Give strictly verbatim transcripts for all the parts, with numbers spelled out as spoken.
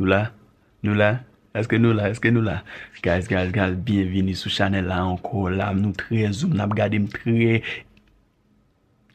Nou la? Nou la? Èske nou la? Èske nou la? Guys, guys, guys, byenvini sou chanèl la ankò. La, nou trè zoom, n ap gade m trè,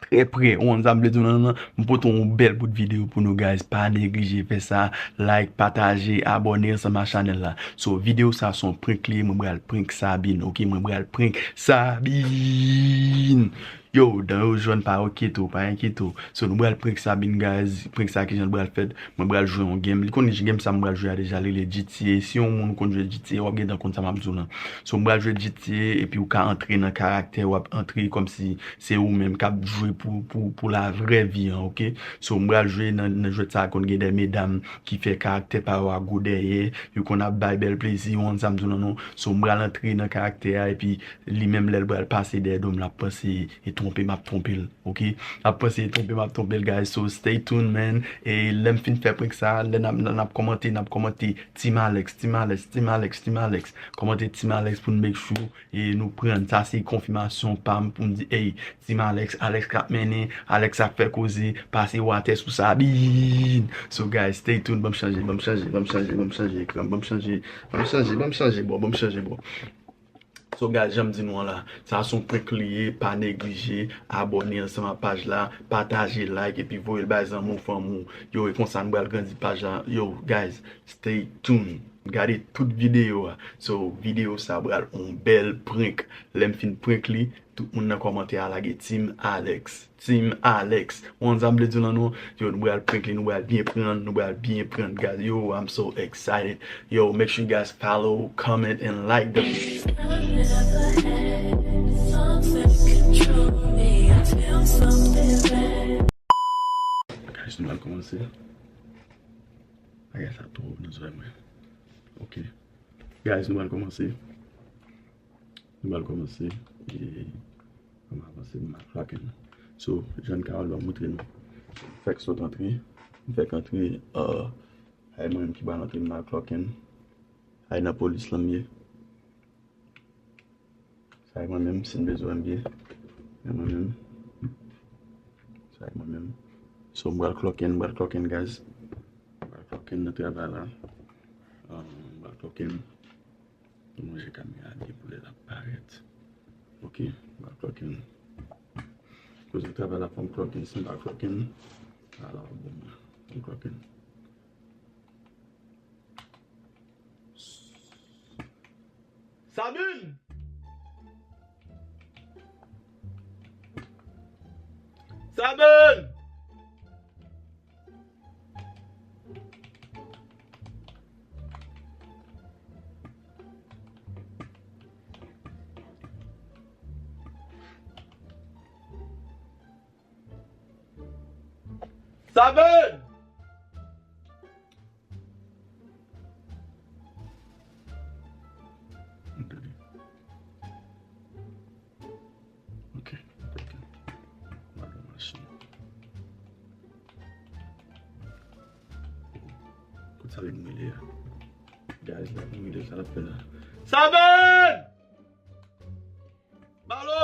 trè prè. Ou konn sa m vle di w, non, non, non. M pote yon bèl bout videyo pou nou, guys. Pa neglije fè sa. Like, pataje, abòne ansanm a chanèl la. So, videyo sa se yon prank li ye, mwen pral prank Sabine, ok? Mwen pral prank Sabine. Yo, dan yo jòn, pa enkyete w, pa enkyete w. So, nou pral prank Sabine, guys. Prank sa, kijan l pral fèt? Mwen pral jwe yon game. Li konn game sa mwen pral jwe a deja, li rele G T A. Si yon moun konn jwe G T A, w ap gentan konn sa m ap di w lan. So, mwen pral jwe G T A, epi ou ka antre nan karaktè, w ap antre kòmsi se ou menm k ap jwe pou, pou, pou lavrè vi an, ok? So, mwen pral jwe nan, nan jwèt sa, konn gen de medam ki fè karaktè pa yo a gwo dèyè, yo konn ap bay bèl plezi, w konn sa m di w lan non. So, mwen pral antre nan karaktè a, epi li menm lè l pral pase dèyè do m, l ap panse e twonpe m ap twonpe l, ok? L ap panse e twonpe m ap twonpe l, guys. So, stay tuned, man. E lè m fin fè prank sa, lè n ap, n ap kòmante, n ap kòmante Team Alex, Team Alex, Team Alex, Team Alex. Kòmante Team Alex pou n make sure e nou pran. Sa se konfimasyon pa m pou m di, ey, Team Alex, Alex k ap mennen, Alex ap fè koze, pase watè sou Sabine. So, guys, stay tuned, ban m chanje, ban m chanje, ban m chanje, ban m chanje ekran, ban m chanje, ban m chanje, ban m chanje bò, ban m chanje bò. So, guys, jan m di nou an la, sa se yon prank li ye, pa neglije, abòne ansanm ak paj la, pataje, like, epi voye l bay zanmi w, fanmi w. Yo, e konsa nou pral grandi paj la. Yo, guys, stay tuned. Gade tout videyo a. So, videyo sa pral yon bèl prank. Lè m fin prank li, tout moun nan kòmantè a lage Team Alex. Team Alex. Ou konn sa m vle di w lan non? Yo, nou pral prank li, nou pral byen pran, nou pral byen pran, guys. Yo, I'm so excited. Yo, make sure you guys follow, comment, and like the Guys, nou pral kòmanse. Bagay sa twò nan zòrèy mwen. Ok. Guys, nou pral kòmanse. Nou pral kòmanse. E, ann avanse, m ap clocking. So, jan Carole va montre nou. Fèk sot antre. M fèk antre, uh, ay mwen menm ki pral antre, m ap clocking. Ay nan polis lan m ye. Sa e mwen menm, si n bezwen m byen. E mwen menm. Sa e mwen menm. So, m pral clocking, m pral clocking, guys. M pral clocking nan travay la. Um, m pral clocking. M ranje kamera a byen pou lè l ap parèt. Ok, m pral clocking. Koze travay la fò m clocking, si m pa clocking, ala w ap bon mwen. M clocking. Sabine! Sabine! Sabine! Ok. Machin. Kote sa vin mele a? Guys, la vin mele sa l ap fè la. Sabine! Balo!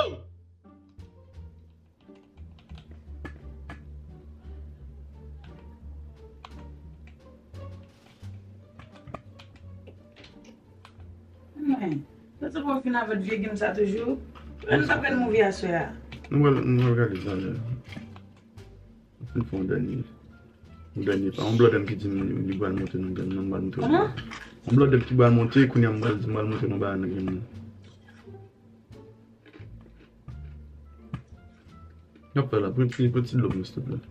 Mwen, sa se pou w fin avè vye game sa toujou? Lè nou t ap gade movie aswè a. Nou pral, nou pral gade sa lè. Fin fè yon dènye. Yon dènye pa. Yon blòdè m ki di m li pral monte nan game nan, m pral montre nou. Kòman? Yon blòdè m ki pral monte, kounye a m pral di m pral montre nou bagay nan game nan. Y ap fè la, pran ti, pran ti dlo pou mwen, silteplè.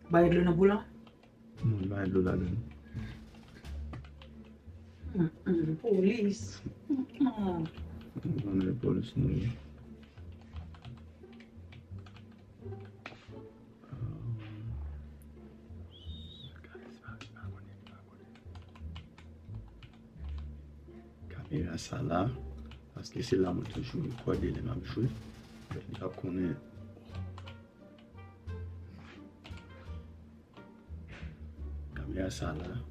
Bay dlo nan boul la? Non, bay dlo ladan. Mm, mm, polis. Mm, mm. Mwen konnen polis nou ye. Kamera sa la, paske se la mwen toujou rekòde lè m ap jwe. Li ap konnen. Kamera sa la,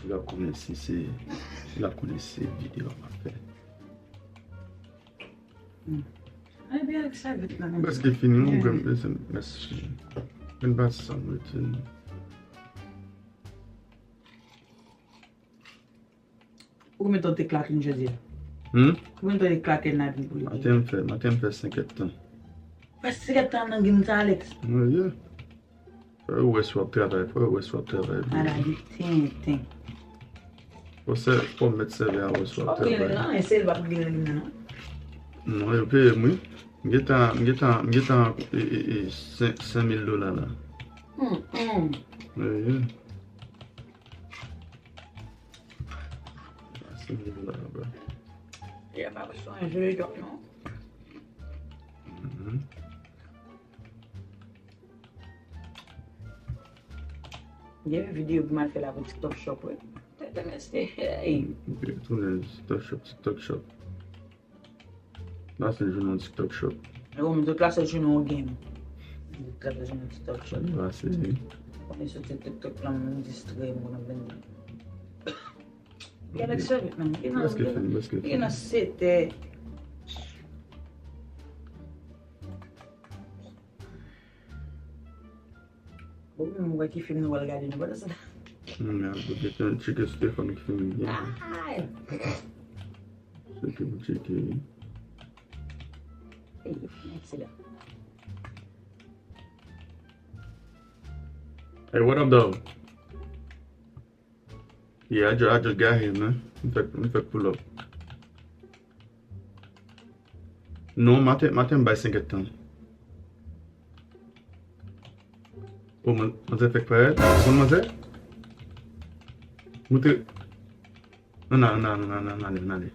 li ap konnen si se, li ap konnen si se videyo m ap fè. Ay, byen, sa vit la, men. Prèske fini, non, yeah. Mèsi. Mèsi. Vin pase sa, m rete. Pou konbyen tan w te klake n jodi a? Hmm? Konbyen tan w te klake n la vin pou li? Maten m fè, maten m fè senk èdtan. Fè senk èdtan nan gim sa, Alex? Wi, ye. Fò yo wè si w ap travay, fò yo wè si w ap travay. Ala li tenten. Fò sè, fò mèt sèvè a wè si w ap travay. Fò gen nan, se l p ap gen nan gim nan, non? Non, yo peye m, wi. M gentan, m gentan, m gentan, e, e, e, senk, senk mil dola la. Hmm, hmm. Wi, wi. Senk mil dola la, bro. Ya pa sonje, non. Mhm. Gen yon videyo pou m al fè la pou TikTok Shop, wi. Tèt mèsi, hey. Ok, tounen TikTok Shop, TikTok Shop. Pase jwenn yon TikTok Shop. E bon, m tout la sot jwenn yon game. M tout la sot jwenn yon TikTok Shop. Pase. Konnen soti TikTok la, m distrè, m konnen vin. Gen lèk sèvit, menm. Gen nan, prèske gen nan, fini, prèske gen nan fini. Setè. Bon, men mwen wè ki fim nou pral gade nou pandan sa. Hmm, men al pou tcheke sou telefòn ki fim li gen. Ay! Tcheke pou tcheke. Hey, mèsi la. Hey, what up, though? Yeah, I just, I just got here, man. M fèk, m fèk pull up. Non, maten, maten m bay senk èdtan. O, man, manzè fèk parèt. Ou konn manzè? Moute. Ann ale, ann ale, ann ale, ann ale, ann ale.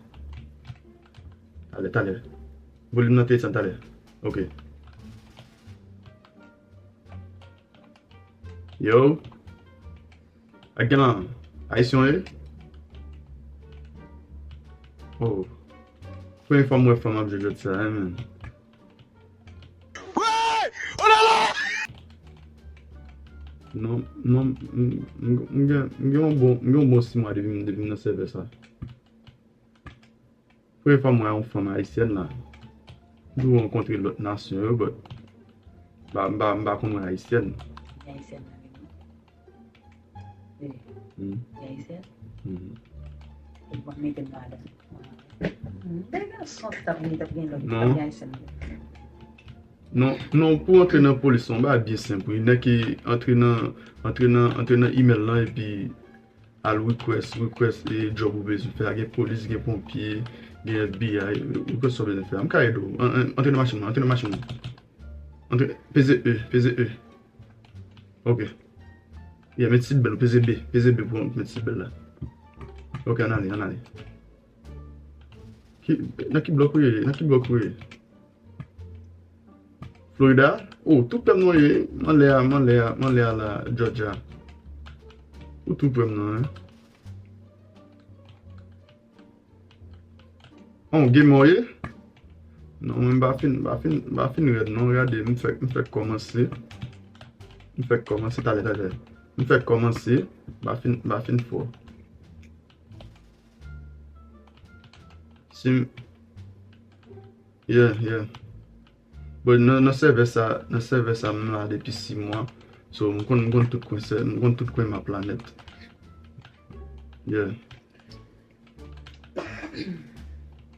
Talè, talè. Volim nan te desann talè. Ok. Yo. Ak gen lan, Ayisyen w ye? Oh. Premye fwa m wè fanm ap jwe jwèt sa, hein, man. Non, non, m, m, m gen, m gen yon bon, m gen yon bon sis mwa depi m, depi m nan sèvè sa. Premye fwa m wè yon fanm ayisyèn la. M toujou rankontre lòt nasyon yo, but m pa, m pa, m pa konn wè ayisyèn. Li ayisyèn la menm, non? Li, hmm, li ayisyèn? Hmm. Ou pa mete m ladan. Hmm. Dèyè gason ki t ap vini, t ap gen lòt, ki t ap gen ayisyèn. Non, non, pou antre nan polis, se yon bagay byen senp, wi. Nèg ki antre nan, antre nan, antre nan email lan, epi al request, request, e, job ou bezwen fè a. Gen polis, gen ponpye, gen F B I, request sa w bezwen fè a. M ka ede w. An, an, antre nan machin mwen, antre nan machin mwen. Antre, peze E, peze E. Ok. Yeah, met seatbelt ou, peze B, peze B pou w met seatbelt la. Ok, ann ale, ann ale. Ki, nan ki blòk ou ye? Nan ki blòk ou ye? Florida? Oh, tou prè m non ye. M anlè a, m anlè a, m anlè a la, Georgia. Ou tou prè m non, hein? Oh, gamer w ye? Non, mwen m pa fin, m pa fin, m pa fin rèd non. Gade, m fèk, m fèk kòmanse. M fèk kòmanse talè, talè. M fèk kòmanse, m pa fin, m pa fin fò. Si m, yeah, yeah. Bon, nan, nan sèvè sa, nan sèvè sa, m la depi sis mwa. So, m konn, m konn tout kwen sè, m konn tout kwen map la nèt. Yeah.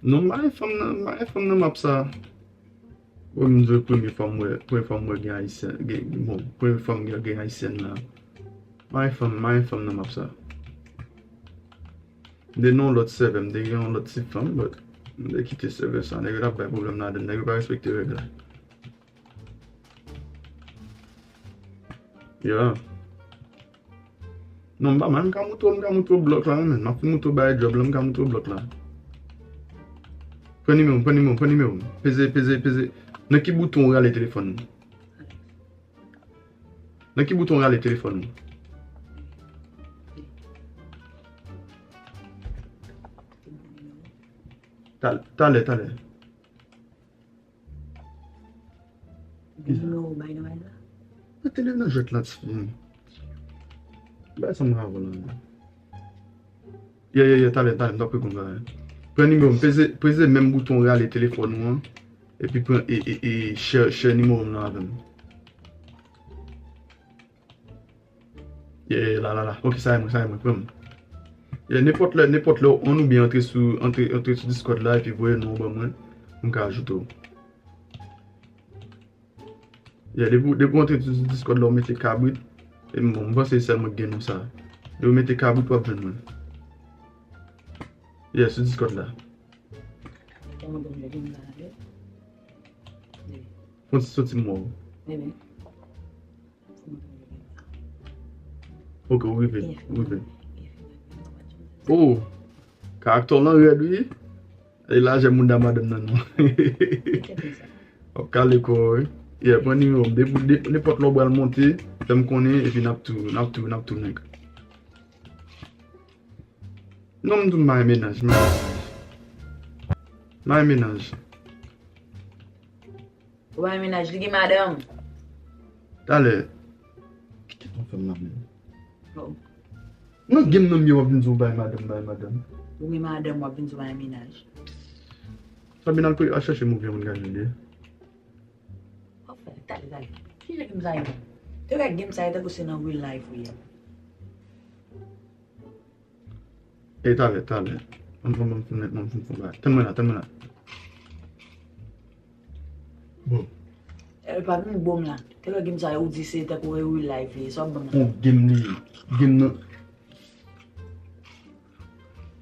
Non, m pa gen fanm nan, m pa gen fanm nan map sa. Bon, m di w premye fwa m wè, premye fwa m wè gen ayisyen, gen, bon, premye fwa m gen, gen ayisyèn la. M pa gen fanm, m pa gen fanm nan map sa. M te nan yon lòt sèvè, m te gen yon lòt ti fanm, but m te kite sèvè sa. Nèg yo t ap bay pwoblèm ladan, nèg yo pa respekte règ la. Yeah. Non, m pa mal, m ka moutre w, m ka moutre w blòk la, men. M ap fin moutre w bagay djòb la, m ka moutre w blòk la. Pran nimewo m, pran nimewo m, pran nimewo m. Peze, peze, peze. Nan ki bouton w rale telefòn ou? Nan ki bouton w rale telefòn ou? Tal-, talè, talè. Nimewo bay nan rèl la. Mete li nan jwèt la, tifi. Bay sa m avè w la. Ye, ye, ye, talè, talè, m t ap reponn bagay. Pran nimewo m, peze, peze menm bouton rale telefòn ou an. Epi pran, e, e, e, share, share nimewo m nan avè m. Yeah, la, la, la. Ok, sa e mwen, sa e mwen, pran m. Yeah, nenpòt lè, nenpòt lè w on oubyen antre sou, antre, antre sou Discord la epi voye non w ban mwen, m ka ajoute w. Yeah, depi, depi w antre sou Discord la, w mete kabrit. E m, bon, m panse se sèl mwen ki gen non sa. Depi w mete kabrit, w ap jwenn mwen. Yeah, sou Discord la. Kòman pou m jwenn sa la, wi? Fon ti soti m wè w. Wi, wi. Ok, ou rive, ou rive. Oh, karaktè w lan rèd, wi. E lajè mouda madanm nan non. W ap kale kò w, wi. Yeah, pran nimewo m. Depi, depi, nenpòt lè w pral monte, fè m konnen, epi n ap tou, n ap tou, n ap tou link. Non, m di w m pa gen mennaj, m pa gen mennaj. M pa gen mennaj. Ou pa gen mennaj, li gen madanm. Talè. Kite ton fè m la menm. Oh. Nan game nan m ye w ap vin di w bay madanm, bay madanm. Ou gen madanm, w ap vin di w bay mennaj. Sabine al pre-, al chèche movie an pou n gade li. Anfen, talè, talè. Ki jan game sa ye menm? Te wè game sa ye tankou se nan real life ou ye. E talè, talè. Ann pran ban m fon nèt, ban m fon fon bagay. Tann mwen la, tann mwen la. Bon. E pa vin bon la. Te wè game sa yo, ou di se tankou e real life li ye, sa w ap ban m la. Bon, game li ye. Game nan.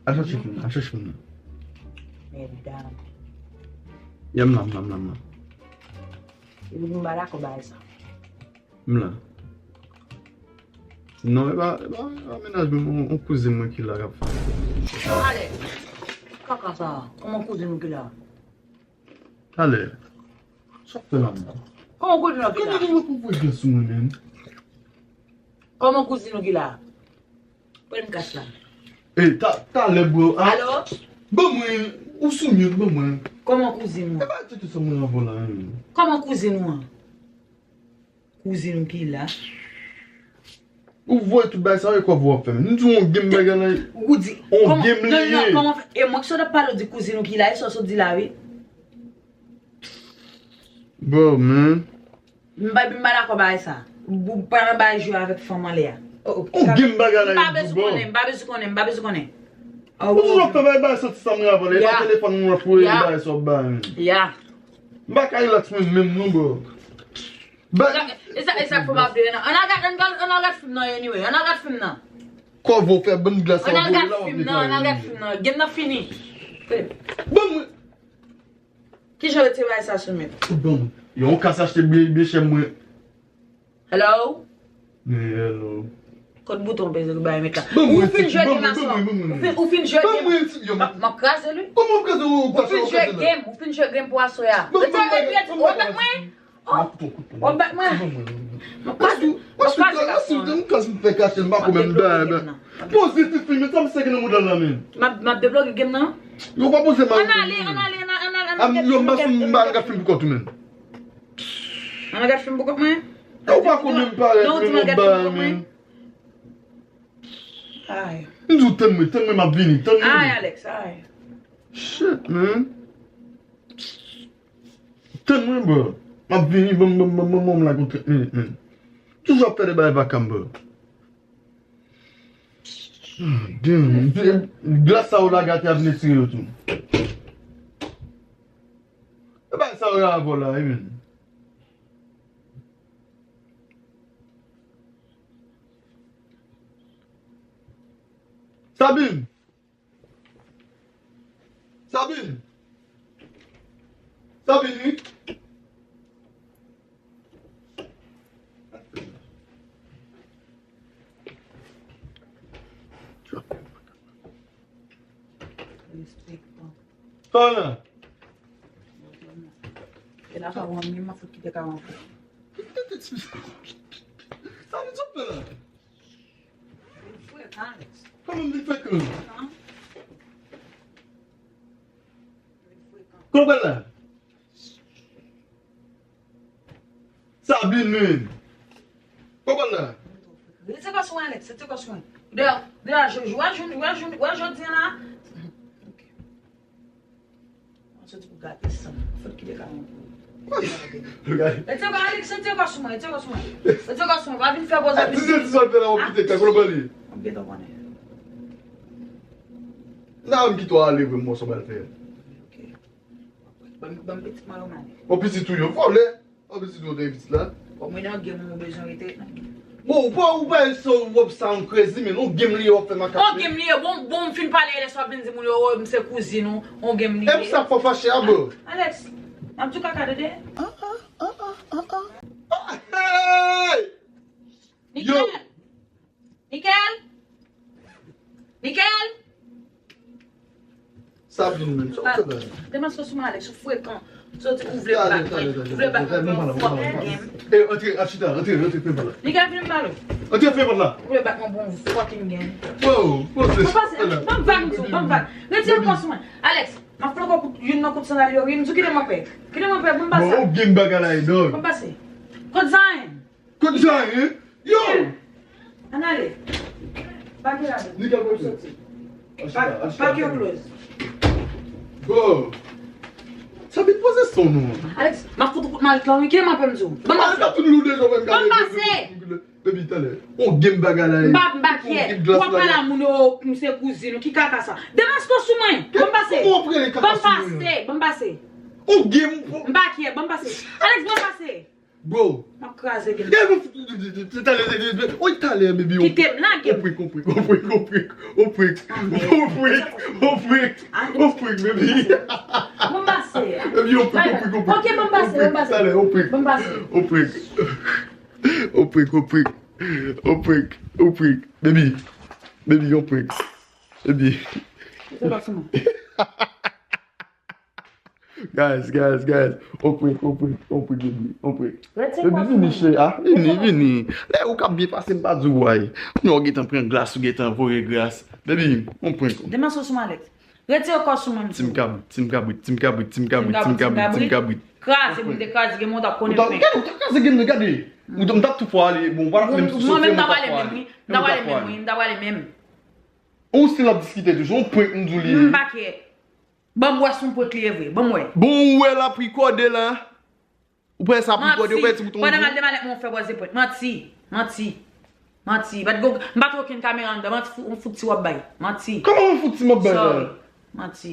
Al chèche fim nan, al chèche fim nan. Medam. Ya, m la, m la, m la, m la. Epi m pa dakò bagay sa. M la. Non, e pa, e pa, e pa mennaj mwen, yon, yon kouzin mwen ki la k ap fè. Ale. Kaka sa. Kòman kouzin ou ki la? Talè. Sa k fè la menm? Kòman kouzin ou ki la? Kòman kouzin ou ki la? Kòman kouzin ou ki la? Pran m kas la. E, ta, talè, bro. A, alo? Ban mwen, ou sou mute, ban mwen. Kòman kouzin ou? E pa di tout sa mwen avè w la, menm. Kòman kouzin ou an? Kouzin ou ki la. Ou voye tout bagay sa, e kòb ou ap fè menm. M di w yon game bagay la. Ou di, on kòman, game li ye. Non, non, kòman fè? E mwen ki sot ap pale, ou di kouzin ou ki la, e sa w sot di la, wi. Bro, man. M pa, m pa dakò bagay sa. Ou pa nan bagay jwe avèk fanm anlè a. Oh, oh. On game bagay la, m pa bezwen konnen, m pa bezwen konnen, m pa bezwen konnen. Ou toujou ap fè bagay, bagay soti sa mwen avè l. E pa telefòn mwen ap voye bagay sa w ap bay. Ya. M pa ka relax mwen menm non, bro. E sa, e sa k fè m ap vire nan. Ann al gad, ann al, ann al gad fim nan anyway. Ann al gad fim nan. Kòve w fè bann glas la w voye la w ap netwaye. Ann al gad fim nan, ann al gad fim nan. Game nan fini. Ban mwen. Kijan yo te bay sa sou mèt? Bon, yon kas achte byen, byen chè mwen. Hello? Hello. Kot bouton peze pou bay mèt la? Ou fin jwe game aswè? Ou fin, ou fin jwe game? M ap, m ap kraze li. Ou fin jwe game, ou fin jwe game pou aswè a. Rete rete, ou bat mwen? Oh, ou bat mwen? M ap kraze, m ap kraze gason an. M kas m fè kache, m pa ko menm bay. Poze ti fi, men sa m seke nan mouda l la, men. M ap, m ap debloke game nan. Yo pa poze mal. Ann ale, ann ale, ann ale, ann ale. Yo, m pa sou, m pa al gad fim pou kont ou, men. Ann al gad fim pou kont mwen? Yo pa ko menm parèt, men, m ap bay, men. Ay. M di w tann mwen, tann mwen, m ap vini, tann mwen. Ay, Alex, ay. Shit, man. Tann mwen, bro. M ap vini, ban m, ban m, ban m, ban m, ban m like yon trant minit, man. Toujou ap fè de bagay vakam, bro. Ah, damn. Glas sa ou lage atè a vin etire yo tou. E bagay sa yo avè w la, wi, man. Sabine! Sabine! Sabine, wi! Respect. Sa w la? E la ka wan mi, m ap fout kite ka wan pou. Sa w di w fè la? Frekan, Alex. Kòman m di frekan? Frekan. Frekan. Kòman la? Sabine, menm. Kòman la? Rete kò sou mwen, Alex, rete kò sou mwen. Dèyè, dèyè, jodi a, jodi a, jodi a, jodi a la. Ok. Mwen soti pou gate san. Fout kite ka mwen pou. Rete kò, Alex, rete kò sou mwen, rete kò sou mwen. Rete kò sou mwen, pa vin fè poze. A, ti se ti sòl fè la, w ap kite ka, konnen pale. M gentan konnen. Nan menm kite w ale vre, m wè sa w pral fè. Ok. Ban m, ban m pitit mwen yo, m ale. Bon, pitit ou yo vòlè. An pitit ou te pitit la. Kòm mwen nan game, ou bezwen rete nan game. Bon, ou pa, ou pa so w ap sound crazy, men on game li ye w ap fè makak. On game li ye, bon, bon, m fin pale, lè sa w ap vin di moun yo, oh, m se kouzin ou, on game li ye. E pou sa k fè w fache a, bro? Alex, m ap di kaka de dèyè. Ah, ah, ah, ah, ah, ah. Ah, hey! Yo! Nickel! Nickel! Nickel! Sa vin menm, sa w fè la? Demas sou mwen, Alex, ou frekan. Soti ou vle bat mwen, ou vle bat mwen pou yon fucking game. E, antre, a chita, antre, antre, pran la. Nickel, vin balo. Antre, pran la. Ou vle bat mwen pou yon fucking game. Wow, poze. Ban m pase, ban m vag, m di w, ban m vag. Retire kò sou mwen. Alex, m ap fè yon kout, youn nan kout sandal yo, wi, m di w kite m anpè. Kite m anpè, ban m pase. Bon, ou gen bagay la, dog. Ban m pase. Kot Zayn? Kot Zayn? Yo! Ann ale. Pake la. Nickel, pran soti. Pake yo close. Bro. Sa bit poze son nou. Alex, m ap fout ou kout malèt la, wi. Kite m anpè, m di w. Ban m pase. Malèt la tout lou deja, w menm. Ban m pase. Baby, talè. On game bagay la. M pa, m pa kyè. W ap pale a moun yo, m se kouzin ou. Ki kaka sa? Demaske w sou mwen. Ban m pase. Ban m pase, ban m pase. On game. M pa kyè, ban m pase. Alex, ban m pase. Bro. M ap kraze gen. Gade, talè, talè, talè, oy, talè, baby. Kite m, lage m. On prank, on prank, on prank, on prank, on prank. On prank, on prank, on prank, baby. Ban m pase. Baby, on prank, on prank, on prank. Ok, ban m pase, ban m pase. Talè, on prank. Ban m pase. On prank. On prank, on prank. On prank, on prank. Baby. Baby, on prank. Baby. Guys, guys, guys. On prank, on prank, on prank, baby. On prank. Baby, vini, cheri. Ah, vini, vini. Lè ou k ap byen pase, m pa di w why. Kounye a w gentan pran glas, ou gentan voye glas. Baby, on prank. Demaske w sou malèt. Retire kò sou mwen, m di w. Team kabrit, team kabrit, team kabrit, team kabrit, team kabrit, team kabrit. Kraze, moun te kraze, gen moun t ap konnen prank. Gade, ou t ap kraze game nan, gade. Ou t ap, m t ap tou fò ale, bon, ou pa t ap fè menm sou sou, m t ap ale menm, wi. M t ap ale menm, wi, m t ap ale menm. Ou still ap diskite toujou, on prank, m di w li ye. M pa kyè. Ban m wè si on prank li ye vre. Ban m wè. Bon, ou wè l ap rekòde la. Ou pran sa pou kòde, ou pran ti bouton. Pandan m al demalèt mwen, ou fè bòz epwèt. Manti. Manti. Manti. Bat go, m pa t okenn kamera anndan. Manti, fou, on fout ti w ap bay. Manti. Kòman on fout ti m ap bay la? Sorry. Manti.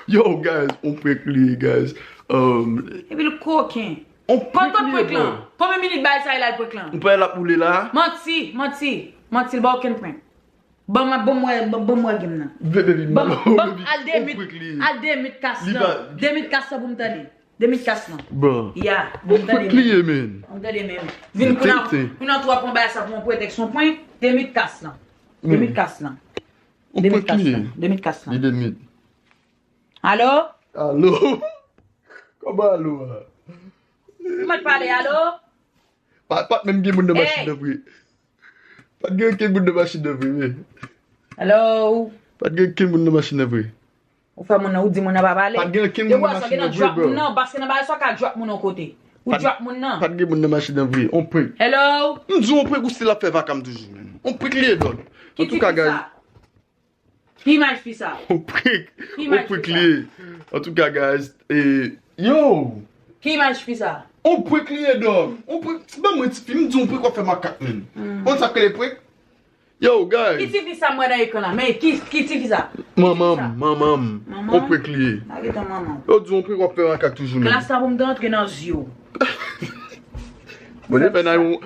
Yo, guys, on prank li ye, guys. Um, epi l koken. On prank li ye, bro. Konbyen minit bagay sa ye la, l prank lan? Ou pa wè l ap woule la? Manti, manti. Manti, l ba okenn prank. Ban m, ban m wè, ban, ban m wè game nan. Baby, ban m, ban m, al de mit, al de mit kas lan. De mit kas lan pou m tande. De mit kas lan. Bon. Ya, pou m tande. Ou prank li ye, man. Pou m tande menm. Vin kounye a, kounye a tou w ap pran bagay sa pou yon pretèks, yon prank. De mit kas lan. De mit kas lan. De mit kas lan. De mit kas lan. Li de mit. Alo? Alo? Kòman alo a? Ou mèt pale, alo? Pa, pa t menm gen moun nan machin nan vre. Pa t gen okenn moun nan machin nan vre, men. Hello? Pa t gen okenn moun nan machin nan vre. Ou fè moun nan, ou di moun nan pa pale. Pa t gen okenn moun nan machin nan vre, bro. Depi w ap drop moun nan, paske nan bagay sa w ka drop moun yon kote. Ou drop moun nan. Pa t gen moun nan machin nan vre. On prank. Hello? M di w on prank, ou still ap fè vaka m toujou, men. On prank li ye, dog. Antouka, guys. Ki imaj fi sa? On prank. Ki imaj fi sa? On prank li ye. Antouka, guys, e, yo! Ki imaj fi sa? On prank li ye, dog. On prank, ban mwen tifi, m di on prank w ap fè makak, men. Konn sa k rele prank? Yo, guys. Ki tifi sa m wè nan ekran la? Men ki, ki tifi sa? Manman m, manman m. Manman? On prank li ye. Lage tan manman. Yo di on prank w ap fè makak toujou, men. Klas la pou m te antre nan zye w. Bon, e fè nan yon,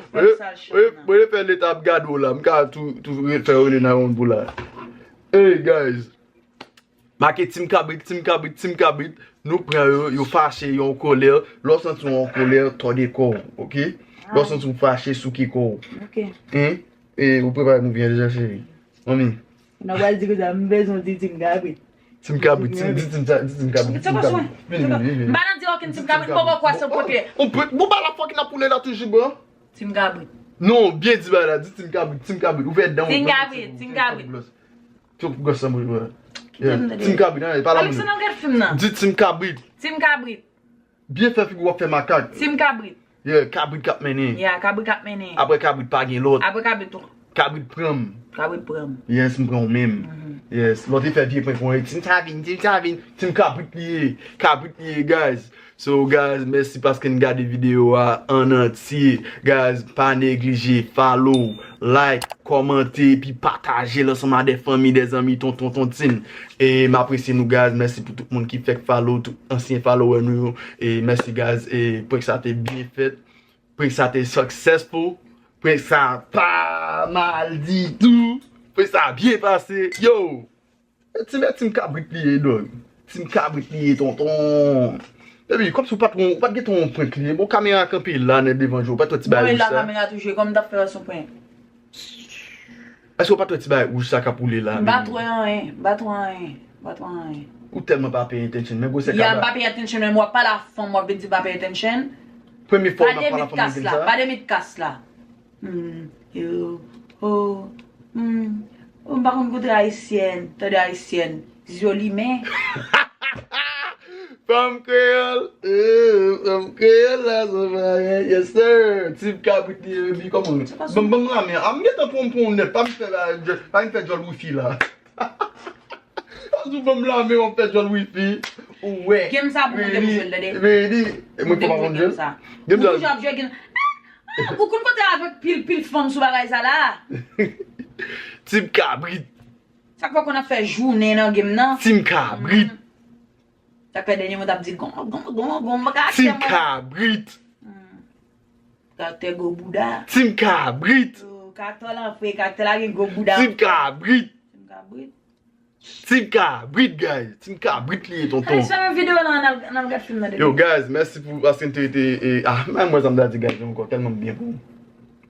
bon, e fè leta ap gade w la, m ka tou, tou fè rele nan yon pou la. Hey, guys. Make Team Kabrit, Team Kabrit, Team Kabrit. Nou pran yo, yo fache, yo an kòlè. Lè w santi w an kòlè, tòde kò w, ok? Lè w santi w fache, souke kò w. Ok. Hein? E, ou prepare mouvman deja, cheri? Manmi. Ou nan pral di konsa, m bezwen di Team Kabrit. Team Kabrit, Team, di Team, di Team Kabrit, Team Kabrit. Vini, vini, vini. M pa nan di okenn Team Kabrit, m poko kwè se pwòp. Bon, bon, ba la fòk n ap woule la toujou, bro. Team Kabrit. Non, byen di bagay la, di Team Kabrit, Team Kabrit. Ouvè dan w. Team Kabrit, Team Kabrit. Fè gwòs sa mwen, bro. Team Kabrit, an, e pa la moun. Alexandre, gad fim nan. Di Team Kabrit. Team Kabrit. Byen fè figi w ap fè makak. Team Kabrit. Yeah, kabrit k ap mennen. Yeah, kabrit k ap mennen. Apre kabrit pa gen lòt. Apre kabrit tou. Kabrit pran m. Kabrit pran m. Yes, m pran w menm. Yes, lòt e fè vye prank konsa, Team Savin, Team Savin, Team Kabrit li ye. Kabrit li ye, guys. So, guys, mèsi paske n gade videyo a an antye. Guys, pa neglije follow, like, kòmante, epi pataje l ansanm a de fanmi, de zanmi, tonton, tontin. E m apresye nou, guys. Mèsi pou tout moun ki fèk follow, tout ansyen follower nou yo. E mèsi, guys. E prank sa te byen fèt. Prank sa te successful. Prank sa pa mal ditou. Prank sa byen pase. Yo! E Team, e Team Kabrit li ye, dog. Team Kabrit li ye, tonton. Epi, kòmsi w pa t, w pa t gen yon prank li ye. Bon, kamera kanpe la, nèt devan je w. Ou pa t wè ti bagay wouj sa? Kamera toujou, kòm m t ap fè wè sou prank. Èske w pa t wè ti bagay wouj sa k ap woule la? M pa t wè anyen, m pa t wè anyen, m pa t wè anyen. Ou tèlman pa pay attention, men gwosè kaba. Ya, m pa pay attention, men w ap pale a fanm, w ap vin di m pa pay attention. Premye fwa w ap pale a fanm nan sa? Pa de mit kas la, pa de mit kas la. Hmm, yo, oh, hmm, oh, m pa konn kote ayisyèn, tande ayisyèn, zye w limen. Fanm kreyòl, eh, fanm kreyòl la, se pa anyen, yes sir. Team Kabrit li ye, epi kòman? Ban m, ban m lamen. A, m gentan pran pou yon nèt, pa m fè la, pa m fè djòl wifi la. Azou ban m lamen, w ap fè djòl wifi. Ou wè. Game sa pou mwen te pou jwe l, tande. Ready, ready. E mwen kòman pou jwe l? Game sa. Ou toujou ap jwe game. Ah, ah, ou konn kote avèk pil, pil fanm sou bagay sa la? Team Kabrit. Sa k fè w konn ap fè jounen nan game nan? Team Kabrit. Sa k fè dènye mwen t ap di gon, gon, gon, gon, m pa ka achte mwen. Team Kabrit. Hmm. Karaktè gwo bouda. Team Kabrit. Oh, karaktè w lan fre, karaktè la gen gwo bouda. Team Kabrit. Team Kabrit. Team Kabrit, guys. Team Kabrit li ye, tonton. Alex, fèmen videyo la, n al, n al gad fim nan, bebe. Yo, guys, mèsi pou paske n te rete, e, ah, men mwen sa m ta di, guys, ankò, tèlman byen pou ou.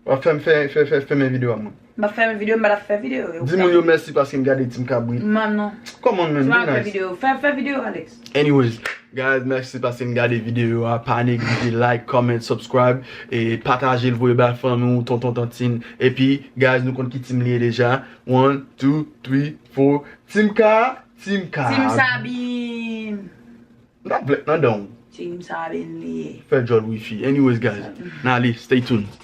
W ap fè m fè, fè, fè, fèmen videyo a mwen. M ap fèmen videyo, m pa t ap fè videyo. Di moun yo mèsi paske n gade Team Kabrit. Man, non. Kòman menm? Di nice. Fè videyo, fè, fè videyo, Alex. Anyways, guys, mèsi paske n gade videyo a. Pa neglije like, comment, subscribe, e pataje l, voye bay fanmi w, tonton, tantin. Epi, guys, nou konn ki team li ye deja. One, two, three, four. Team Ka, Team Ka. Team Sabine. M t ap vlèt nan dan w. Team Sabine li ye. Fè djòl wifi. Anyways, guys, n ale, stay tuned.